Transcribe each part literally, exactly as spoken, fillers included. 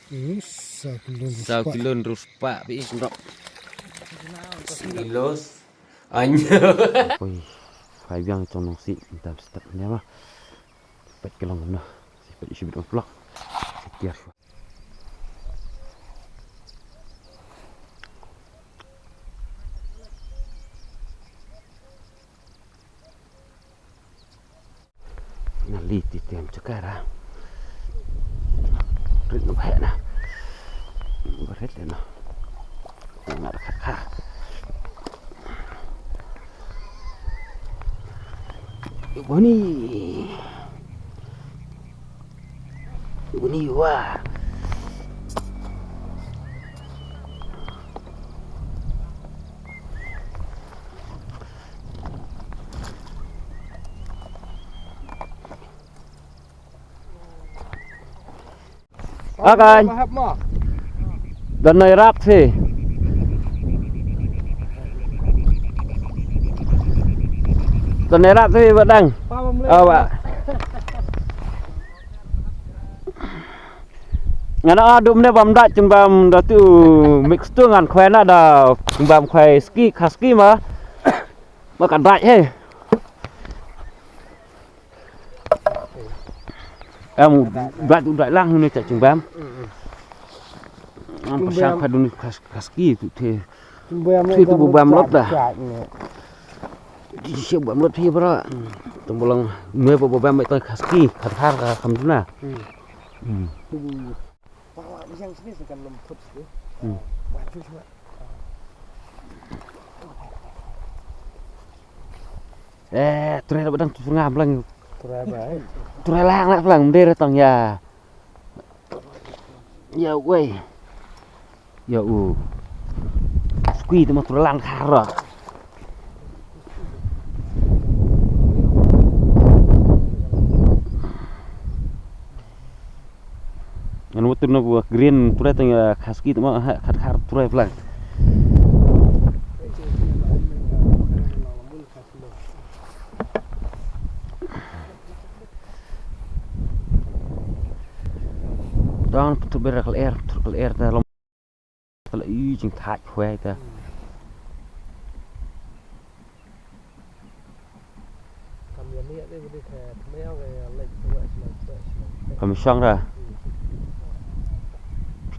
Hmm, saw kilo hynriew spah. Saw kilo hynriew spah phi i sendok. Kilos. Anya. Oi, phai biang jong nong si, mynta step ne ma. Peit ka long kumno. Si peit isi bit u plok. Si tiar shuwa. Na li ti tem chakara. Rit no bhai na. Barit le no. Ngar kha kha. Boni. Boni wa. Akan. Don nai rap si. Don nai rap si badang. Awa. Ngan adu mne bam da jingbam da tu mix tu ngan khwai na da jingbam khwai ski kha ski ma. Ma ka dai he. Em dai tu dai lang ne cha jingbam. Am ka shang kha dun kha ski tu the. Thei tu bu bam lot da. Thei shi bam lot thei bra. Tum bulang me bu bam me tang kha ski kha thar kha kham duna. Hmm. Eh, trai la badang tu nga blang. Trai ba. Trai lang la blang mder tang ya. Ya wei. Ya u. Skui te ma trai lang khara. Ngan mutun na buah green trai tang ya kha ski te ma ha khat khar trai blang. Tang tu ber kal er, tu kal er ta lom. Ta la i jing thaj khwai ta. Kam shong ra.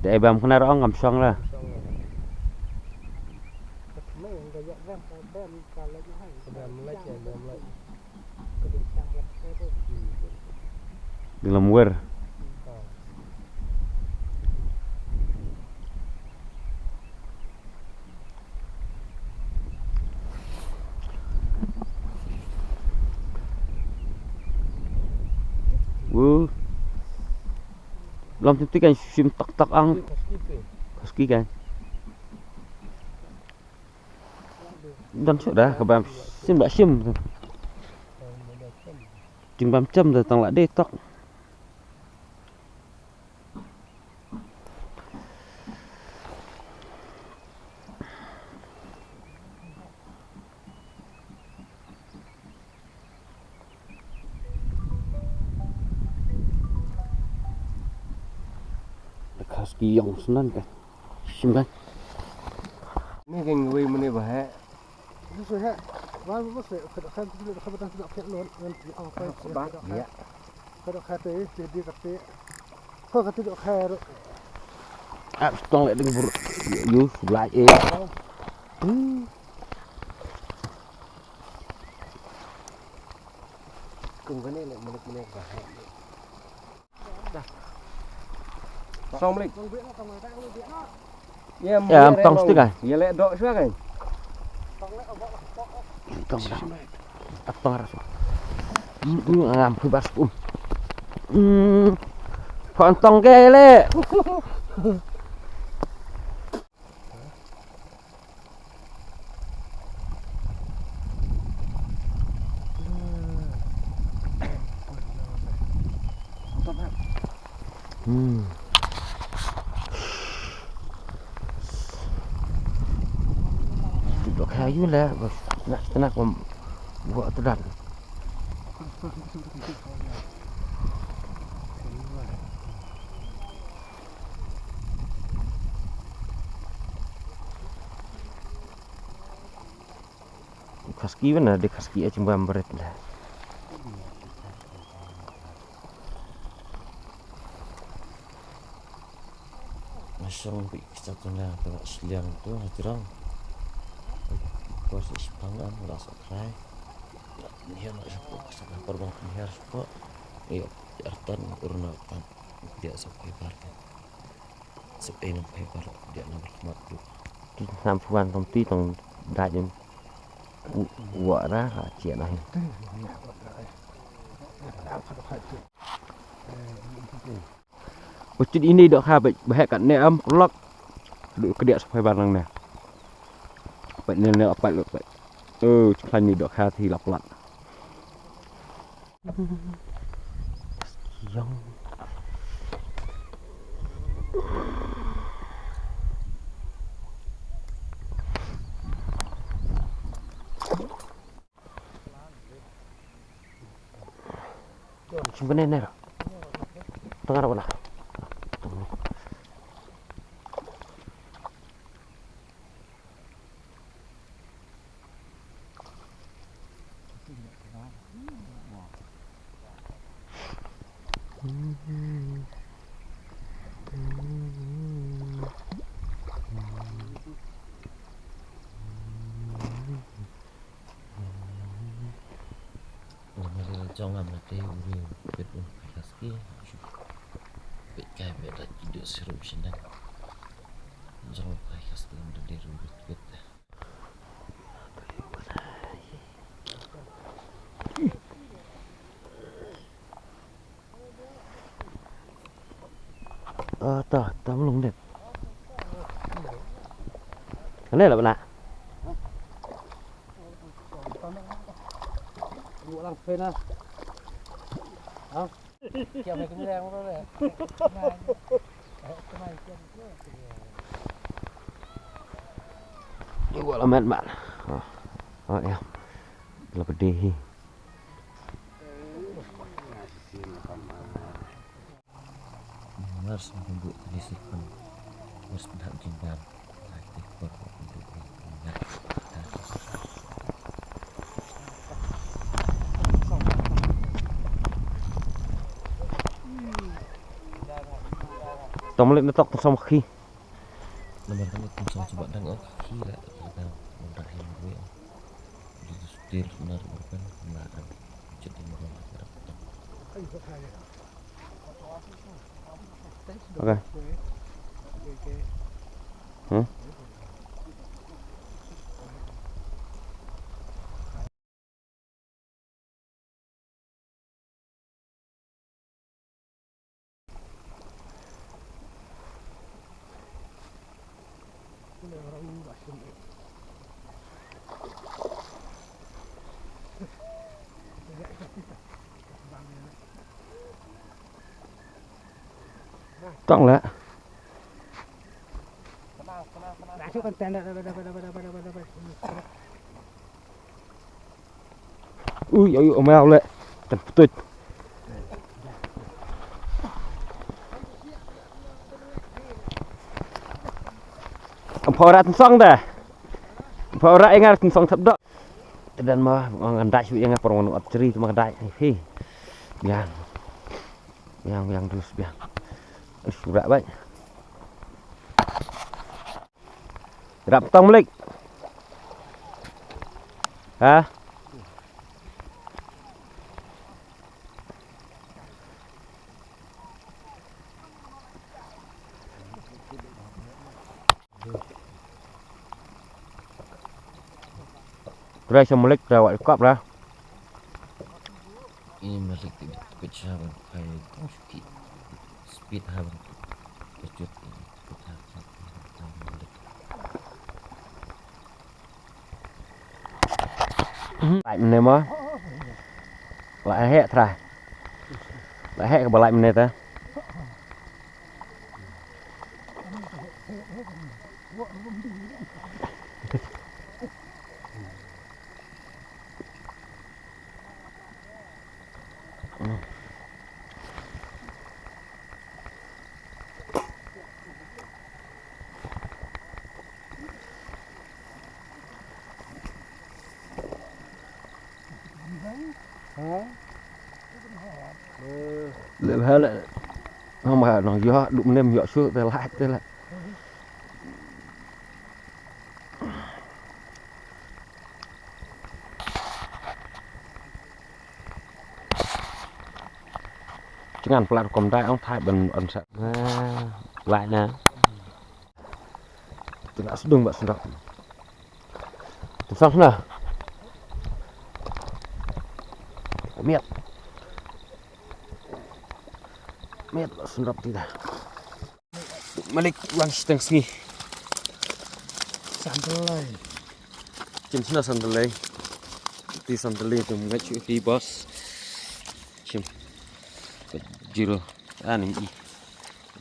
Te bam khna rong kam shong ra. Ding lam wer. Wu. Lam tu kan shim tak tak ang. Kaski kan. Don shuh da ka bam shim ba shim. Jing bam chem da tang la dei tok. Ka ski yong snan ka. Shim kan. Ni kan wei mane ba he. Ni so he. Wa ba so ka ka ka ka ba ta ka ka lo. Ba ya. Ka ka te te di ka te. Ko ka te do ka ro. Ah, stong le ding bur. Yu sulai eh. Kum kane le malik malik ba. Song malik. Ya, am tong stik ai. Ya le dok shuwa kan. Tong. Atong ras. Hmm, hmm, ngam phi bas um. Hmm. Phone tong ke le. Hmm. Dok hayu le, bas. Nak, nak, bam. Buat tu dan. Khaski bana de khaski a chimbam beret la. Ngasong bi kisa tuna tu sliang tu na tirang. Kor si sepang am la sa krai. Ni ma sepo sa por bang ni har sepo. Iyo, artan urna tan. Dia sa kai bar. Sep ei nang phai baroh dia nang berkhmat tu. Tu sam phuan tong ti tong dai jem. U-, wa ra ha chia nang. Uchit ini dok ha ba, ba hek kat ne am lok. Duk kedia sa phai bar nang ne. Pat ne ne pat lok pat. Oh, chiklan ni dok ha thi lap lap. Yang. Sum kene ner. Tengah apa lah? Jong am na te uri pet un kai kaski. Pet kai pet da kidu sirup sindang. Jong kai kaski un da deru pet. Ah, ta, ta mlung dep. Ane la bana. Lang pena. Ha? Ni gua lamat mat. Oh. Oh ya. Lah pedih. Mars mabuk di sukun. Mars dah jinggal. Tong malik na tok tong som khi. Namar kan tong som sebab dang ok khi la dang mudah yang gue. Di stil nar kan na kan. Cek ini gue. Okay. Hmm? Tong la. Ui, ui, ui, mau le. Tan putut. Am phora tensong da. Am phora engar tensong thap dok. Dan ma ngan dai shu engar por ngan ot cheri tu ma dai. Hi. Biang. Biang, biang terus biang. Surak bai. Rap tong malik. Ha? Trai sa malik da wa kap da. Ini malik ti bit bit sa ban kai tong shuki. Speed ha ban kachut. Lai mynne mo. Lai heh tra. Lai heh ka ba lai mynne ta. Leh ba leh. Nang ba nang ïoh, duk mnem ïoh shuh te lah te lah. Chngan plat kom dai ong thai ban on sa. Ah, lai na. Tuna sdung ba sdok. Tusang sana. Miat. Miat ba sdok tidak. Malik wan shiteng sngi. Santalai. Chin sna santalai. Ti santalai tu ngat chu ti boss. Chim. Jiro. Ani i.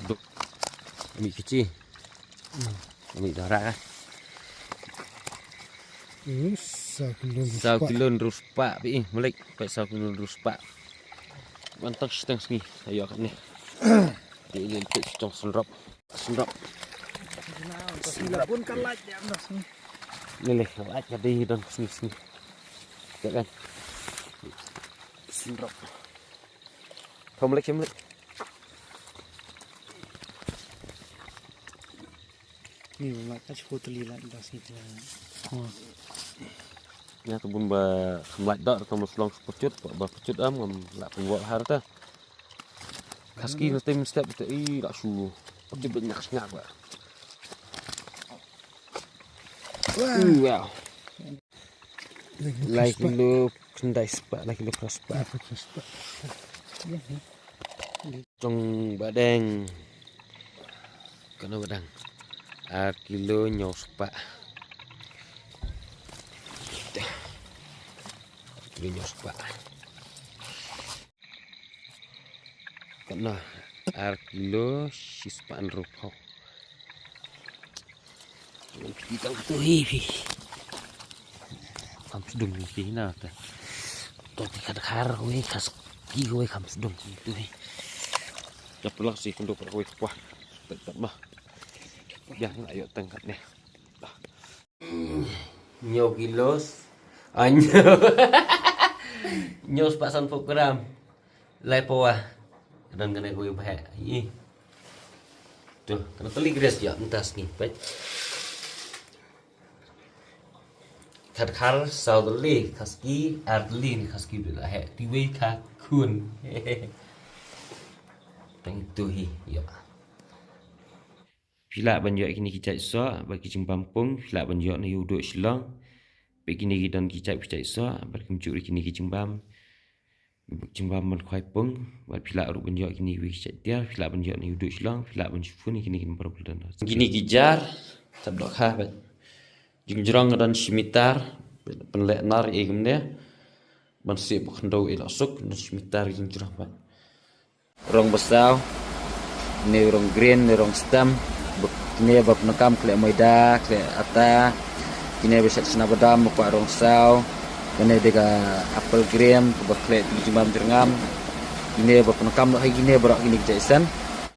Duk. Ami kichi. Ami dara. Hmm, saw kilo saw kilo ruspa bi malik. Pai saw kilo ruspa. Bantang shiteng sngi. Ayo kat ni. Di ilin pik shiteng sendrop. Sendok. Sila pun kan lait dia dah sini. Ni leh lait ka dei don sini sini. Ya kan. Sendok. Kau melek, kau melek. Ni melek ka cukup teli lait dah sini. Oh. Ya tu bun ba melek dah atau muslong sepecud ba pecud am ngam lak pengwak har ta. Kaski na tem step te i la shu. Pati banyak sngap ba. Wow. Lai kilo khyndai spah, lai kilo phra spah. Jong badeng. Kano badeng. Ar kilo hynñiew spah. Ar kilo hynñiew spah. Kano ar kilo shispah hynriewphew. Phi tang tu hi phi. Kam sdung ni phi na ta. To ti khadkhar wei khaski wei kam sdung tu hi. Jap lang si kundu par wei kwah. Tak tak mah. Biar ni ayo tengkat ni. Hynñiew kilos. Ah, hynñiew. Hynñiew spah sanphew gram. Lai pawa. Ka don kane kawei ba heh. Ih. Tu, kane tylli kres ïa mynta sngi peit. Khadkhar saw tylli, khaski ar tylli ne khaski ba la heh. Tiwei kha khun. Tang tu hi ïa. Phi lah ban ïoh kine ki jait soh bad ki jingbam pung, phi lah ban ïoh na ïa u duh Shillong. Bad kine ki don ki jait, ki jait soh bad kumjuh ruh kine ki jingbam, jingbam ban khwai pung. Bad phi lah ruh ban ïoh kine ki jait tiar, phi lah ban ïoh na ïa u duh Shillong, phi lah ban shu phone ïa kine ki number ba la don. Kine ki jar, tad dohkha bad jingjrong ka don shi mitar, pynleh nar ïa kumne. Ban sih ba khyndew ïa la suk, don shi mitar jingjrong bad. Rong ba saw, ne rong green, ne rong stem, ba kine ba pyndonkam khleh maida, khleh ata, kine ba shet chna badam, ba kwah rong saw, kane de ka apple green, ba khleh jingbam jyrngam, kine ba pyndonkam noh hi kine baroh kine ki jait sen.